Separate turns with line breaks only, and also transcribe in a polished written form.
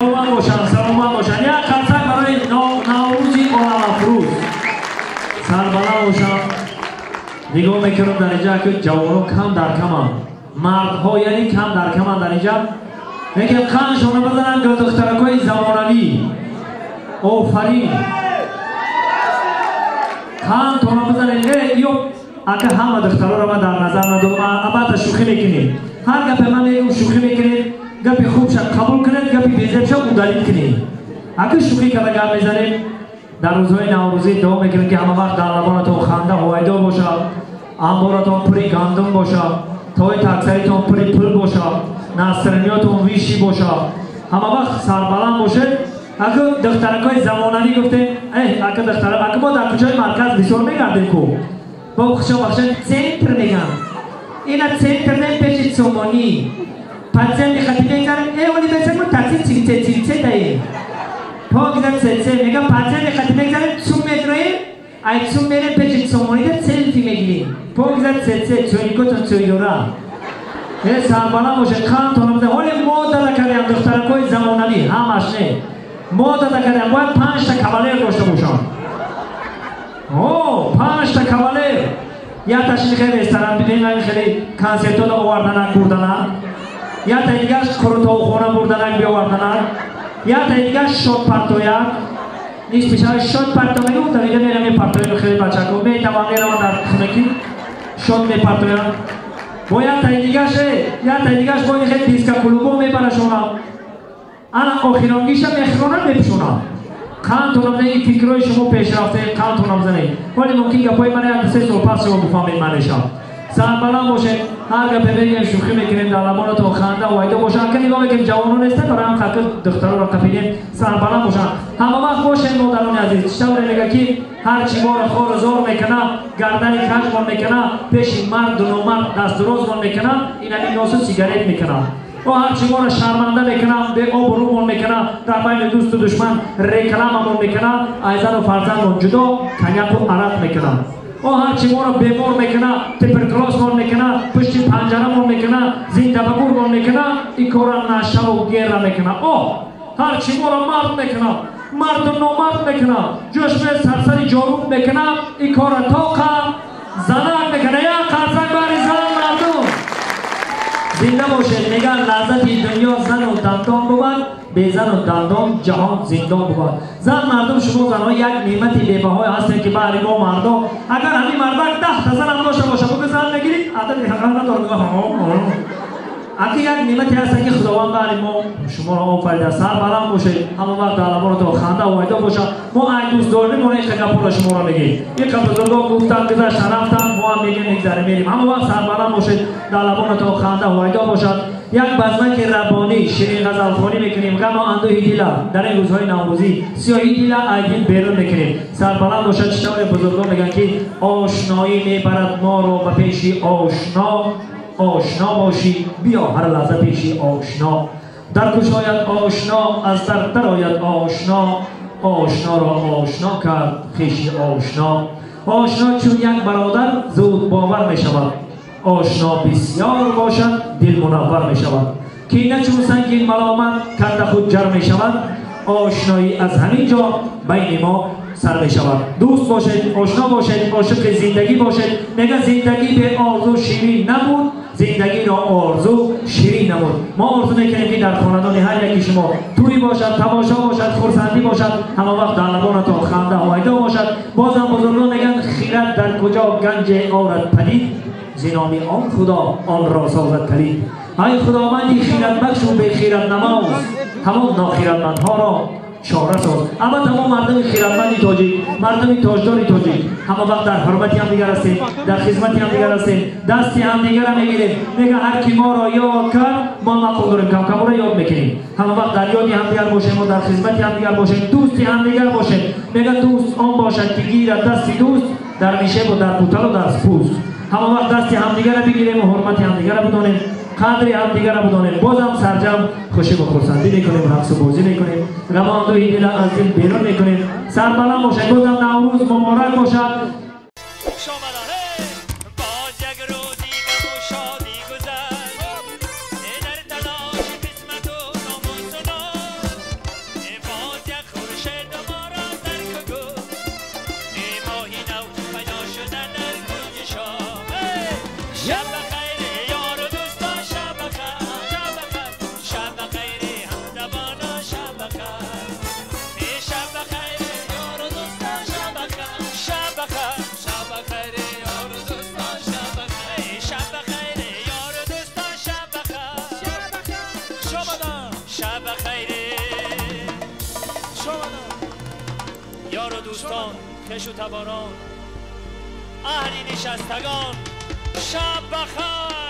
Саломат бошанд, саломат бошанд. Як қарсак барои Наврӯзи оламафрӯз. Сарбаланд бошанд. Нигоҳ мекунам, дар инҷа ки ҷавонон кам дар каманд, мардҳо яъне кам дар каманд дар инҷа, лекин қаншона бизананд духтаракҳои замонавӣ. Офарин, қандтона бизанед. Э, ё ака, ҳама духтароро ман дар назар надорам, албатта шӯхӣ мекунем. Ҳар гапе ман мегӯм, шӯхӣ мекунем. Гапи хубша қабул кунед, гапи безебша удалить кунед. Ака, шӯхӣ карда гап мезанем. Дар рӯзҳои Наврӯзӣ дуо мекунем, ки ҳама вақт дар лабонатон ханда ҳувайдо бошад, амборатон пури гандум бошад, тои таксаритон пури пул бошад, настроение ятон высший бошад, ҳама вақт сарбаланд бошед. Ака, духтаракҳои замонавӣ гуфтем. Э, ака, духтара, ака, мо дар кӯчаи марказ бисёр мегардем ку, бо хушо центр меган. Ина центр не, пеши Сомонӣ пациенти хати мегзарем. Э, оли бесему такси цивице цивице даем, покиза цеце мегам. Пациенти хати мегзарем, цум медроем, ай цум мерем, пеши Сомонида селфи мегирем. Покиза цеце цӯникотон цӯйдора. Э, сарбаланд бошед, қандтона бизан. Ҳоле мо дада кардем, духтаракҳои замонавӣ ҳамаш не, мо дада кардем, бояд панҷта кавалер дошта бошам. О, панҷта кавалер. Якташини хеле ресторан бидем, хеле консертҳода оварданак, бурданак, якта дигаш қурутовхона бурданак, биоварданак, якта дигаш шот партояк низ пешаи шот парто мегӯм, давида мера мепартояд. Хеле бачако метавон мераванд, дар хунакӣ шот мепартоянд. Бо якта дигаш, якта дигаш бо хеле диска клубо мебарашонам. Ана охиронгиша мехронам, мепӯшонам. Қандтонам бизанед, ин фикрҳои шумо пешрафта, қандтонам бизанед. Вале мумкин гапҳои мана як 2-3 сол пас шумо бифаҳмед манеша. Сарбаланд бошед. Ҳар гапе бегем, шӯхӣ мекунем. Дар лабонатон ханда ҳувайдо бошад. Ака, нигоҳ мекунем, ҷавонон нестанд, барои ҳам хаки духтароро қапидем. Сарбаланд бошанд, ҳама вақт бошед. Модарони азиз, чӣ тавре мега, ки ҳар чӣ моро хору зор мекуна, гардани каҷмон мекуна, пеши марду номард дастдурозмон мекуна, ин ҳамин носу сигарет мекуна. О, ҳарчи моро шарманда мекуна, беобрӯмон мекуна, дар байни дӯсту душман рекламамон мекуна, ай зану фарзандмон ҷудо коньяку арақ мекуна. О, ҳарчи моро бемор мекуна, туберкулёзмон мекуна, пушти панҷарамон мекуна, зиндабагурмон мекуна, ин кора нашаву герра мекуна. О, ҳарчи моро мард мекуна, марду номард мекуна, ҷӯшме сарсари ҷоруб мекуна, ин кора тоқа занак мекуна. Як қарсак бари зан, мардум, зинда бошед. Мегӯянд, лаззати дунё зану дандон бувад, безану дандон ҷаҳон зиндон бувад. Зан, мардум, шумо занҳо як неъмати бебаҳое ҳастед, ки баҳри мо мардо, агар ҳамин мардак 10-та занам дошта боша, бугӯ зан мегирӣ, адади ҳақиқат надорад. Аки, як неъмате ҳастад, ки Худованд баҳри мо шуморо офарида. Сарбаланд бошед, ҳама вақт дар лабонатон ханда ҳувайдо бошад. Мо ай дӯстдорӣ мо иқа гапҳоро шуморо мегӯем. Иқа бузургон гуфтанд, гузаштан, рафтанд, мо ҳам мегӯем, мегзарем, мерем. Ҳама вақт сарбаланд бошед, дар лабонатон ханда ҳувайдо бошад. Як базмаки раббонӣ, ширин ғазалхонӣ мекунем. Ғаму андӯҳи дила дар ин рӯзҳои Наврӯзӣ, сиёҳи дила ай дил берун мекунем. Сарбаланд бошад. Чӣ тавре бузургон мегӯянд, ки ошноӣ мебарад моро ба пеши ошно, ошно бошӣ, биё ҳар лаҳза пеши ошно. Дар кушояд ошно, аз дар дарояд ошно, ошноро ошно кард хеши ошно. Ошно чун як бародар зуд бовар мешавад, ошно бисёр бошад, дил мунаввар мешавад. Кина чун санги маломат карда худ ҷар мешавад, ошноӣ аз ҳамин ҷо байни мо сар мешавад. Дӯст бошед, ошно бошед, ошиқи зиндагӣ бошед. Мега, зиндагӣ бе орзу ширин набуд, зиндагиро орзу ширин намуд. Мо орзу мекунем, ки дар хонадони ҳар яки шумо тӯй бошад, тамошо бошад, хурсандӣ бошад, ҳама вақт дар лабонатон ханда ҳувайдо бошад. Бозам бузургон мегӯянд, хирад дар куҷо ганҷе орад падид, зи номи он Худо онро созад калид. Ай Худованди хиратбахшу бехиратнамоз, ҳамон нохиратмандҳоро чора соз. Албатта, мо мардуми хиратманди тоҷик, мардуми тоҷдори тоҷик, ҳама вақт дар ҳурмати ҳамдигар ҳастем, дар хизмати ҳамдигар ҳастем, дасти ҳамдигарро мегирем. Мега, ҳар ки моро ёд кард, мо мақул дорем, камкаморо ёд мекунем. Ҳама вақт дар ёди ҳамдигар бошем, мо дар хизмати ҳамдигар бошем, дӯсти ҳамдигар бошем. Мега, дӯст он бошад, ки гирад дасти дӯст дар нишебу дар буталу дар спуск. Ҳама вақт дасти ҳамдигарро бигирему ҳурмати ҳамдигарро бидонем, қадри ҳамдигарро бидонем. Бозам сарҷам хушиву хурсандӣ мекунем, рақсу бозӣ мекунем, ғаму андӯҳи дила аз дил берун мекунем. Сарбаланд бошед. Бозам Наврӯз муборак бошад.
Боз як рӯзи ғаму шодӣ гузашт дар талоши қисмату номусу ном. Ёру дӯстон, хешу таборон, аҳли нишастагон, шаб бахайр.